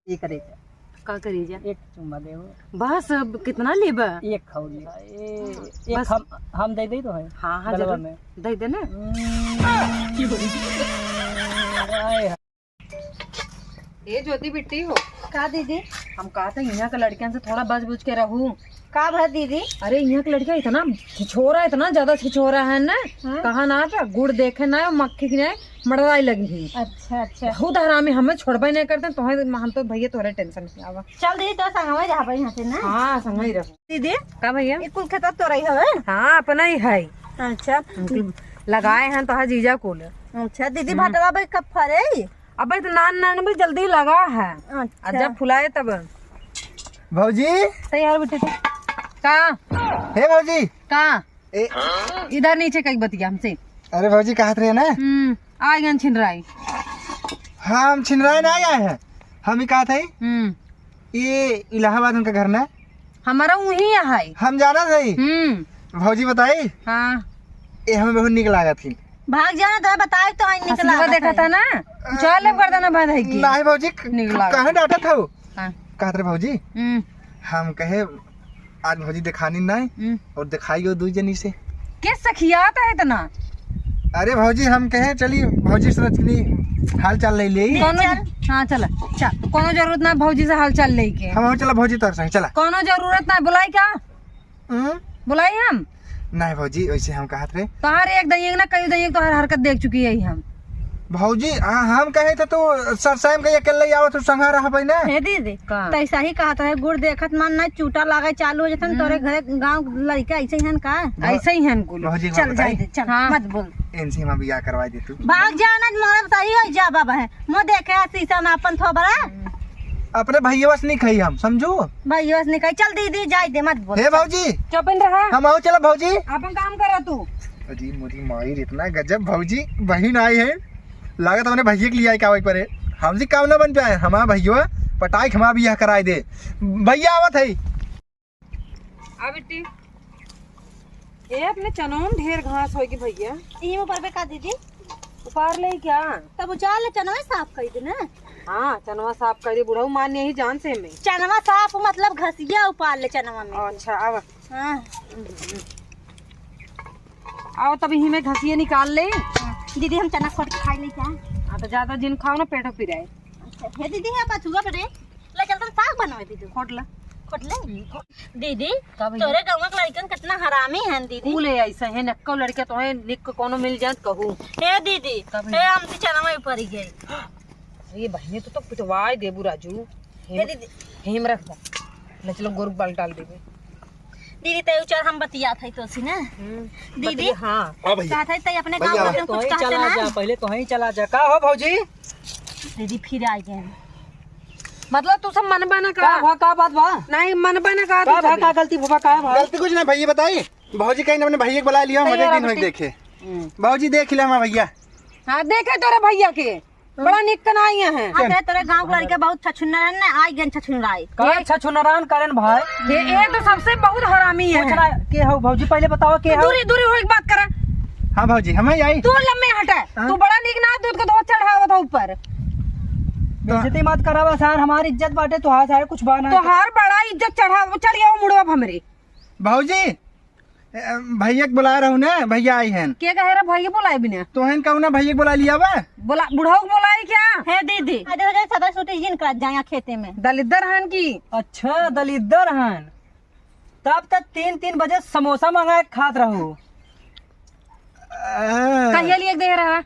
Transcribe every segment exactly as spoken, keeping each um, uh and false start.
ये करेजा। का करेजा? एक चुम्मा देबो। बस, अब कितना लेबा? एक खाओ ले। ए, एक बस। हम, हम दे दे तो है। हाँ, हाँ, गलवा जरूर। में। दे दे ना। हम्म। आए। ए ज्योति बिट्टी हो। का दीदी? हम कहत है, यहाँ के लड़कियन से थोड़ा बच बुच के रहू। का भा दीदी? अरे, यहाँ के लड़कियाँ इतना छिछोरा, इतना ज्यादा छिछोरा है ना। हाँ? कहा ना था, गुड़ देखे ना, मक्खी की ना, मड़राई लगी ही। अच्छा, अच्छा। बहुत हरामी, हमें छोड़बे नहीं करते, तो हम तो भैया तोरे tension में आवा। चल दीदी, तो संगवा जा भाई यहाँ से ना। हाँ, संगवा ही रहो। दीदी, का भैया? ये कुल खेत तो रही हवे? हाँ, अपना ही है। अच्छा। लगाए हैं तो जीजा कुल। अच्छा, दीदी, हम्म। भटवा भाई कब फरे? अबे तो नान नान भी जल्दी लगा है। अच्छा। आ जब फुलाए तब। भौजी। तैयार बेटे तो। का? हे भौजी। का? ए। इधर नीचे कई बतिया हमसे। अरे भौजी कहत रहे ना। हम्म, आ गए छिनराई। हम छिनराई ना आए हैं। हम ही कहत है। हम्म। ये इलाहाबाद उनका घर ना। हमारा वहीं है। हम जाना था। हम्म। भौजी बताई। हाँ। ये हमें बहुत निक लागत थी। भाग जाना तो बताए तो आई निक हसुआ लागत देखा है। था ना? उछाल लेब कर देना बांध है की। नहीं भौजी, क-, निक लागत। कहाँ डांटा था वो? हाँ। कहत रहे भौजी, हम्म। हम कहे, "आज भौजी दिखानी नहीं हम्म। और दिखाई हो दू जनी से।" के सखियात है इतना? अरे भौजी, हम कहे, "चली भौजी से रचनी हाल चाल ले ले।" कौनो चल। हाँ, चला, चल। कौनो जरूरत ना भौजी से हाल चाल ले के। हम चला भौजी तोर संग, चला। कौनो जरूरत ना, बुलाई का? हम्म? बुलाई हम? नहीं भौजी, वैसे हम कहत रहे। तोहार एक दइयंग ना, कई दइयंग तोहार हरकत देख चुकी है हम। भौजी, हाँ, हम कहे थे तू सरसाई में कहीं अकेले ही आवत, तू संघा रहबे ना। हे दीदी, का? तो ऐसा ही कहत रहे, गुड़ देखत मन ना चूटा लागे चालू हो जतन, हम्म। तोरे घरे गाँव लड़का ऐसे ही हन का? ऐसे ही हन कुल। भौजी, एक बात चल जाए बताई? दे, चल, हाँ। मत बोल। इनसे हम बियाह करवा दे तू। भाग जाना, मरब सही हो जा बाबा है। मुँह देखे शीशा में अपन थोबरा। अपने भैया से नहीं खाई हम, समझू? भैया से नहीं खाई, चल दीदी, जाए दे, मत बोल। हे भौजी। चुप रहा। हम आओ, चलो भौजी। अपन काम करा तू। अरे मोरी माई, इतना गजब भौजी, बहिन आई है। लागत अपने भैया के लिए आई का वही परे। हमसे काम ना बन पाए, हमारा भैया पटाई के हमारा बियाह कराए दे। भैया आवत है। आ बिट्टी, ए अपने चनवा में ढेर घास होई कि भैया। इही में परबे का दीदी? उपार ले क्या? तब उचार ले, चनवा साफ कर दे ना। हाँ, चनवा साफ कर दे, बुढ़ऊ मान यही जान से में। चनवा साफ मतलब घसिया उपार ले चनवा में। अच्छा, आवा। हाँ। आओ तब इही में घसिया निकाल ले। हाँ, दीदी हम चना खोट के खाई ले क्या? हाँ, तो ज्यादा जिन खाओ ना, पेट पिराए। अच्छा, हे दीदी, हे पछुआ पे रे। ले चल, तन साग बनवे दीदी। खोट ला। खोट ले। दीदी, का भैया? तोरे गाँव के लड़कन कितना हरामी हैं दीदी। कुल ऐसा है, नक्को लड़के तो है, निक कोनो मिल जात कहू। हे दीदी, का भैया? हे हमसे चना में पड़ गए। ये बहिनी तो, तो पिटवाए देबू राजू। हे दीदी। हेम रख दे। ले चलो गोरू बाल डाल देबे। दीदी, तय उचार हम बतियात है तोसी ना। हम्म, दीदी, बतिया, हाँ। हाँ भैया। कहत है तय अपने भैया, गाँव में तो कुछ ही कहते चला ना। जा, पहले तो ही चला जा। का हो भौजी? दीदी फिर आ गए। मतलब तू सब मन बना का? का भा, का बात बा? नहीं, मन बना का का तू भा, सब? का गलती भा, का भा? गलती कुछ ना भैया, बताई। भौजी कहीं अपने भैया के बुला लिया, मजे दिन होई देखे। हम्म। भौजी देख ले हमारा भैया। हाँ, देखे तोरे भैया के। बड़ा निक कनाइया है। हाँ, ते तोरे गाँव के लड़के बहुत छछुन्नर है ना, आई गन छछुन्नराई। का छछुन्नरान करेन भाई? ये, ये तो सबसे बहुत हरामी है। कुछ ना, के हो भौजी, पहले बताओ के हो? दूरी, दूरी होई के बात करा। हाँ भौजी, हम ही आई। तू लम्बे हटा। हाँ? तू बड़ा निक ना दूध के धोत चढ़ावत हो ऊपर। बेइज्जती मत करावा सार, हमारी इज्जत बाटे, तोहार सारे कुछ बा ना। तोहार बड़ा इज्जत चढ़ाव, चढ़ गया वो मुड़वा हमरे। भौजी, ए, भैया के बुलाए रहू ना, भैया आई हैं। के कहे रे भैया बुलाए बिना? तोहन कहू ना भैया के बुला लिया बा। बोला, बुढ़ऊ के बुलाई क्या? हे दीदी, अरे हो जाए, सदा सूटी जिन कर जाए खेते में। दलिद्दर हन की? अच्छा, दलिद्दर हन। तब तक तीन, तीन बजे समोसा मंगाए के खात रहू। आ। कहिया लिए दे रहा?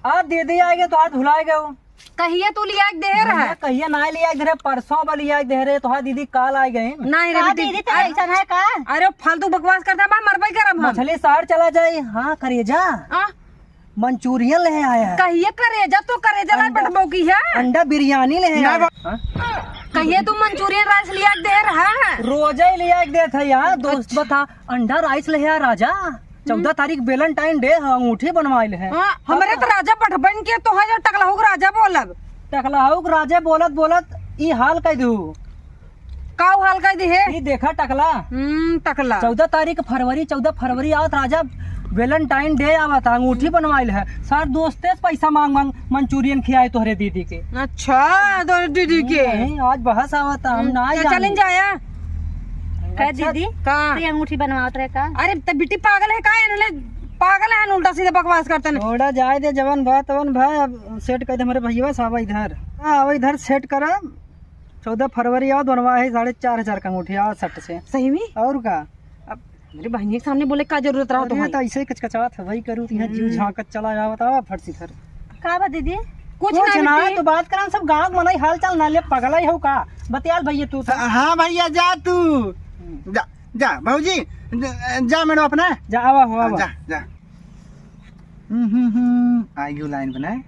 आ दीदी आ गए तो आज भुला गए। कहिया तू लिया के दे रहा? भैया, कहिया ना लिया के दे रहे, परसों बा लिया के दे रहे, तोहार दीदी काल आ गए। नहीं रे का बेटी। दीदी, तेरा अरे, ऐसा है का? अरे फालतू बकवास करता बा, मरबई करब हम। मछली शहर चला जाए। हाँ, करेजा। आ? मंचूरियन ले आया है। कहिए करेजा, तो करेजा ला अंडा, बैठबो की है? अंडा बिरयानी ले आया है। हाँ? कहिए तू मंचूरियन राइस लिया के दे रहा है? रोजे ही लिया के देत है यार, दोस्त अच्छा। बता, अंडा राइस ले आया राजा। चौदह तारीख Valentine Day है, अंगूठी बनवाइल है। हाँ, हमरे तो राजा बटबन के तो है जो टकलहू के राजा बोलब। टकलहू के राजा बोलत बोलत ई हाल कह दू। का हाल कह दी है? ई देखा टकला। हम्म, टकला। चौदह तारीख फरवरी, चौदह फरवरी आवत राजा Valentine Day आवत है, अंगूठी बनवाइल है। सार दोस्ते से पैसा मांग मांग मंचूरियन खियाए तोहरे दीदी के। अच्छा, तोहरे दीदी के। नहीं, आज बहस आवत है, हम हम्म, ना तो जानी। चलिन जाया। का अच्छा, दीदी? का? तो ये अंगूठी बनवावत रहे का? अरे, त बिट्टी पागल है का? इन्हें पागल है, उल्टा सीधा बकवास करते हैं। थोड़ा जाए दे, जवन भा तवन भा, अब set कर दे हमरे भैया से, आवा इधर। हाँ, आवा इधर set करा। चौदह फरवरी आओ, बनवा है साढ़े चार हजार का अंगूठी, आओ सट से। सही में? और का? अब मेरे बहिनी के सामने बोले का जरूरत रहा अरे, तुम्हारी? तो ऐसे ही कचकचात है, वही करू, तो यहाँ जीव हम्म। झांकत चला जाओ, बताओ फट से इधर। का बा दीदी? कुछ कुछ ना ना, बेटी। तो बात करा, सब गाँव के मनई हाल चाल ना ले, पगला ही हो का? बतियाल भैया तू तो। हाँ भैया, जा तू। हम्म। जा, जा भौजी, जा, जा मैडम अपना। जा, आवा हो, हाँ, आवा। जा, जा। हम्म, हम्म, हम्म, आ गयो line बनाए।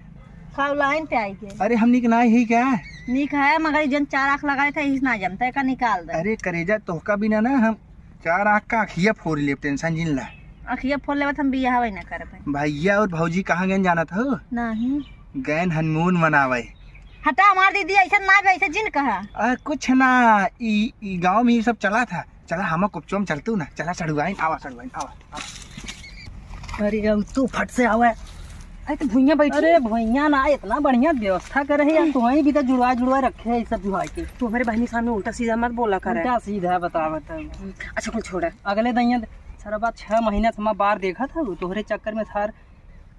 हाँ, line पे आई के। अरे, हम निक ना ही क्या? निक है, मगर ई जन चार आँख लगाए थे, इस ना जमता है, का निकाल दे। अरे करेजा, तोहका बिना ना हम चार आँख का अखिया फोड़ लेब, tension जिन ला। अखिया फोड़ लेबत हम बियाह वही ना करबे। भैया और भौजी कहाँ गए जानत हो? नहीं। गए honeymoon मनावे। हटा, हमार दीदी ऐसे ना बे, ऐसे जिन कहा। आ, कुछ ना, ई, ई गाँव में ये सब चला था। चला, हम कुपचो में चलतू ना। चला, सड़ुआइन, आवा, सड़ुआइन, आवा, आवा। अरे, अब तू फट से आवा। अरे, तो भुइयां बैठी। अरे, भुइयां ना, इतना बढ़िया व्यवस्था करे है यार, तू वहीं भी तो जुड़वा, जुड़वा रखे है, ये सब जुड़ा के। तू हमारे बहनी सामने उल्टा सीधा मत बोला करे। उल्टा सीधा बता, बता। अच्छा, कुछ छोड़ा। अगले दइया, सरवा छह महीना से हमार बार देखा था, वो तोहरे चक्कर में सार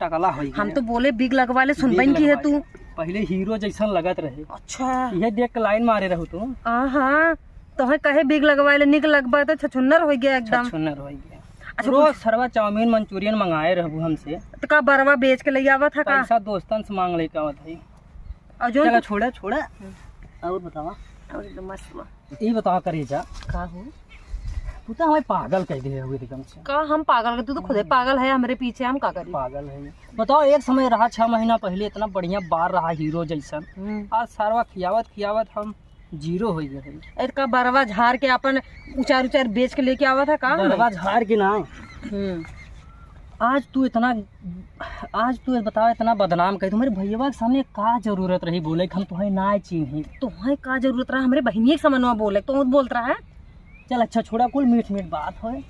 टकला होई हम गया। तो बोले बिग लगवा ले, सुनबइन की है तू। पहले हीरो जैसन लगत रहे। अच्छा। ये देख के line मारे रहू तू। आहा, तोहे कहे बिग लगवा ले, निक लगवा तो छछुन्नर हो गया एकदम। छछुन्नर हो गया। अच्छा, रोज कुछ सरवा चाउमीन मंचूरियन मंगाए रहबू हमसे। तो का बरवा बेच के ले आवत है का? पैसा दोस्तन से मांग लेके आवत है। और जो चला, तू छोड़ा, छोड़ा। हम्म। और बतावा। और एकदम मस्त बा। ई बतावा करेजा। का हो? तू तो हमें पागल कह दे हुए एकदम से। का हम पागल? तू तो खुदे पागल है, हमरे पीछे हम का करी? पागल है। बताओ, एक समय रहा, छह महीना पहले इतना बढ़िया बार रहा, हीरो जैसन। हम्म। आज सारवा खियावत खियावत हम zero हो गए हैं। ए, का बरवा झाड़ के अपन उचार उचार बेच के लेके आवा था का? बरवा झाड़ के ना। हम्म। आज तू इतना, आज तू ये बताओ, इतना बदनाम कर, तुम्हारे भैया के सामने का जरूरत रही बोले कि हम तुम्हें ना चीन्ही? तुम्हें का जरूरत रहा हमरे बहिनिया के समनवा बोले, तो बोलत रहा है। चल अच्छा छोड़ा, कुल मीठ मीठ बात होए।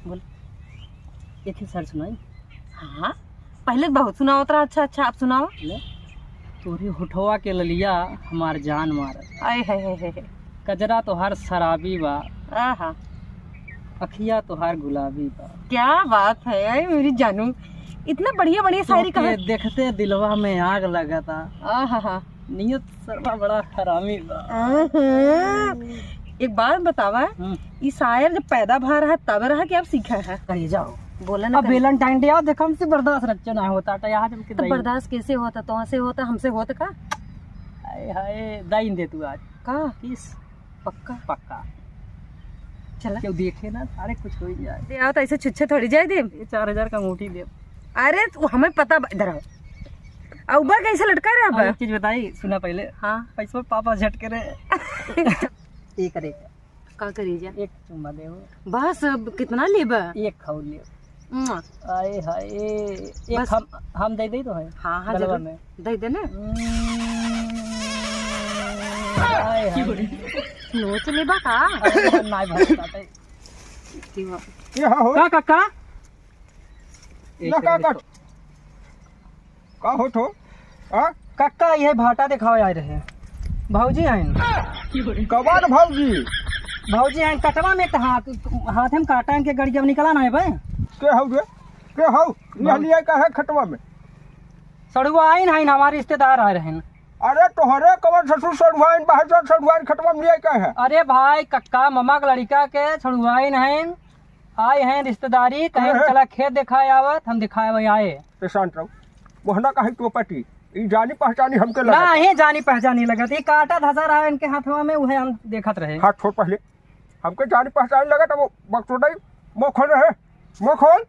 बोल, एक ही शेर सुनाई। हाँ, पहले बहुत सुनावत रहा। अच्छा, अच्छा, आप सुनाओ। ले, तोरी होठवा के ललिया हमार जान मारत। आय हाय हाय हाय। कजरा तोहार शराबी बा। आहा। अखिया तोहार गुलाबी बा। क्या बात है, आय मेरी जानू, इतना बढ़िया बढ़िया शायरी तोके कहा। देखते दिलवा में आग लगता। आहा हा। नियत सरवा बड़ा हरामी बा। आहा। एक बात बतावा, हम्म। ई शायर जब पैदा भा रहा तब रहा कि अब सीखा है? करेजा हो। बोला ना अब करेजा। Valentine Day आओ, देखो हमसे बर्दाश्त रच्चो ना होता, तो यहाँ जब के तो दई। बर्दाश्त कैसे होता? तो से होता, हमसे होता का? हाय हाय, दाइन दे तू आज। का? किस? पक्का? पक्का। चला। क्यों देखे ना, सारे कुछ हो ही जाए। दे आओ तो ऐसे छुच्छे थोड़ी जाए दे। ये चार हजार का अंगूठी दे। अरे, तू हमें पता बा, इधर आओ। आ, ऊपर कैसे लटका रहा अब बा? एक चीज बताई, सुना पहले। हाँ। पैसवा पापा झटके रहे। ये करे। का करी जा? एक चुम्मा दे वो। बस, अब कितना लेबा? एक खाऊ ले। मुआ। आए हाय, एक बस। हम, हम दे दे तो है। हाँ, हाँ, गलवा जरूर। में। दे दे ना। हम्म। आए हाय। नोच लेबा का? अरे, नाई भाई, काटे। की हुआ? ये हाँ हो। का, का, का? एक ना, का, सेकंड का? इसको। का होत हो? हाँ? कक्का, ये भाटा देखावे आए रहे। भौजी आइन। कबार भौजी? भौजी आइन, कटवा में एक हाथ, हाथ में काटा के गड़िया निकला ना है बे। के हौ रे? के हौ? ये भौजी। लिया का है खटवा में? सड़ुआ आइन है, हमारे रिश्तेदार आए रहे। अरे तोहरे कवन ससुर सड़ुआइन, बहन सड़ुआइन खटवा में लिया का है? अरे भाई, कक्का, ममा के लड़का के सड़ुआइन है। आए हैं रिश्तेदारी, कहे अरे। चला खेत दिखाए आवत, हम दिखाए वही आए। ए शांत रहो, मोहना काहे टोपटी, ई जानी पहचानी हमके ना, लगत। ही जानी पहचानी लगत, ई काटा धसा रहा इनके हाथवा में, उहे हम देखत रहे। हाथ छोड़ पहले, हमके जानी पहचानी लगत, अब बकचोदाई, मुँह खोल रहे, मुँह खोल,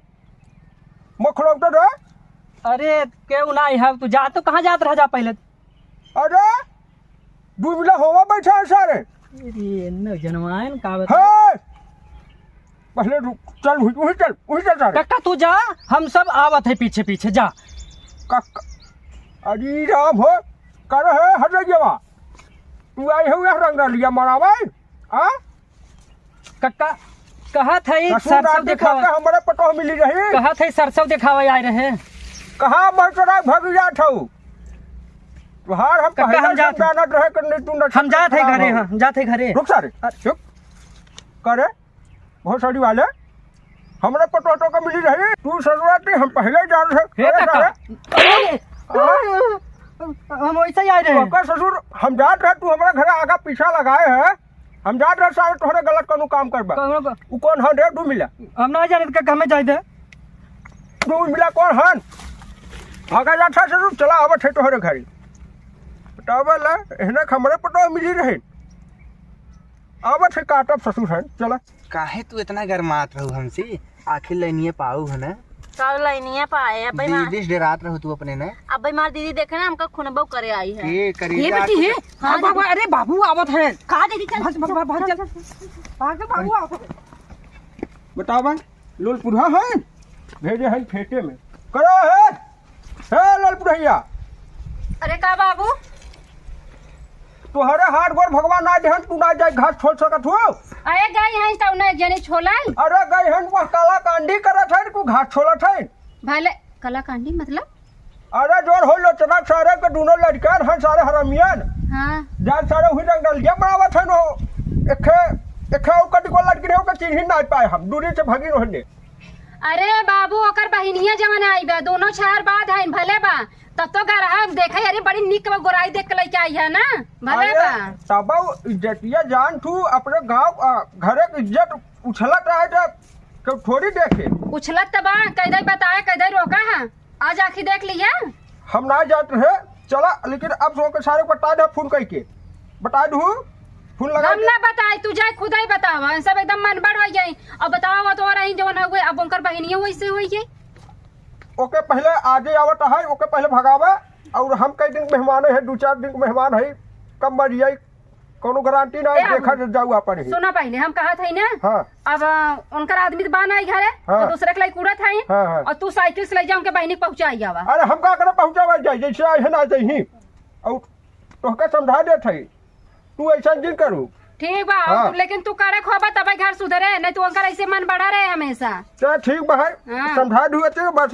मुँह खोल उधर रे। अरे, केहू ना है, तू जा, तू कहाँ जात रह जा पहले। अरे, डूबला होवा बैठा है सारे। अरे, न जनवायन का बता। हे! पहले रुक, चल, वही, वही चल, वही चल सारे। कक्का, तू जा, हम सब आवत है पीछे पीछे, जा। कक्का, अरे राम हो, कर है हट गया। तू आई हो यहाँ रंग लिया मरावे, हाँ? कक्का, कहत है ससुर सरसों राती देखावा। खाके हमरे पतोह मिली रही। कहत है सरसों देखावा आए रहे। कहाँ मर चोरा भग जात हऊ? तुहार हम कक्का, पहले हम से जात हई। जानत रहे कि नहीं, तू न हम जात है घरे, हाँ, जात है घरे। रुक सारे, अ- चुप। करे, भोसड़ी वाले, हमरे पतोह तोहका मिली रही। तू ससुर राती हम पहले जान रहे। हे करे कक्का। सारे। हाँ? हम वैसे ही आए रहे। ओकर ससुर, हम जात रहे, तू हमरा घरे आगा पीछा लगाए है। हम जात रहे सारे तोहरे गलत कौनो काम करबा। कौनो का- उ कौन हन रे डूमिला? हम ना जाने का हमें जाए दे। डूमिला कौन हन? भागा जात है ससुर, चला आवत है तोहरे घरे। बतावा ला, एहने हमरे पतोह मिली रहे। आवत है काटब ससुर हन, चला। काहे तू इतना गरमात रहू हमसे? आखिर लइनिया पाऊ है ना? कब लइनिया पाए? अबे मार दीदी से डेरात रहू तू अपने ना? अबे मार दीदी देखे ना, हमका खुनबो करे आई है। ये करी ये जा बेटी तू है? हाँ, बाबू, दीदी। अरे बाबू आवत है। कहाँ दीदी? चल, भाग, भाग, भाग, भाग, चल। चल, चल, चल। भाग, बाबू आवत है। बतावा, लोल पुरहा है? भेजे है फेटे में। करो है। हे लोल पुरहिया। अरे का बाबू? तोहरे हाथ गोड़ भगवान ना देहन, तू ना जाए घास छोल सकत हो। अरे गई हैं तब ना एक जनी छोलाई। अरे गई हैं, वह कलाकांडी करत है, तू घास छोलत है। भले कलाकांडी मतलब? अरे जोर हो लोचना सारे के दोनों लड़कन हैं, सारे हरामियन। हाँ। जान सारे हुई रंग डलिया बनावत है नो। एखे, एखे ऊ कटी को लड़की रहे, ओके चिन्ही ना पाए हम, दूरी से भगी रहने। अरे बाबू, ओकर बहिनिया जवन आई बा, दोनों छहर बाद हईन, भले बा, तब तो गरहा देखे, अरे बड़ी निक बा, गोराई देख के लइके आई है ना, भले अरे बा। तब इज्जतिया जान तू अपने गाँव, अ, घरे के इज्जत उछलत रहे तो केहू थोड़ी देखे। उछलत त बा, कैदे बताए, कैदे रोका है, आज आखी देख लिया। हम ना जात रहे, चला, लेकिन अब सो के सारे बता दे फोन करके, बता दू, फोन लगा हम दे। ना बताई, तू जाए खुद ही बतावा, हम सब एकदम मन बड़ हो जाई। अब बतावा, वो तो रही जवन हुए, अब उनकर बहिनिया वैसे हुई है। ओके पहले आजे आवत है, ओके पहले भगावा, और हम कई दिन मेहमान है, दो चार दिन मेहमान है, कब मर जाई, कोनो गारंटी ना है, ए, देखा जाऊ अपन ही। सुना पहले, हम कहत हई ना, हाँ। अब, अ, उनकर आदमी तो बा ना घरे, हाँ। तो दूसरे के लाई कूड़त हई, हाँ, हाँ। और तू साइकिल से ले जा उनके बहिनी के पहुँचा आवा। अरे हम का करे पहुँचावा जाई, जैसे आए हैं ना जइही, और तोहका समझा देत हई, तू ऐसा जिन करू। ठीक बा, हाँ। तू, लेकिन तू करे खोबा तब घर सुधरे, नहीं तो उनकर ऐसे मन बढ़ा रहे हमेशा। चल ठीक बा है, हाँ। समझा दू, बस।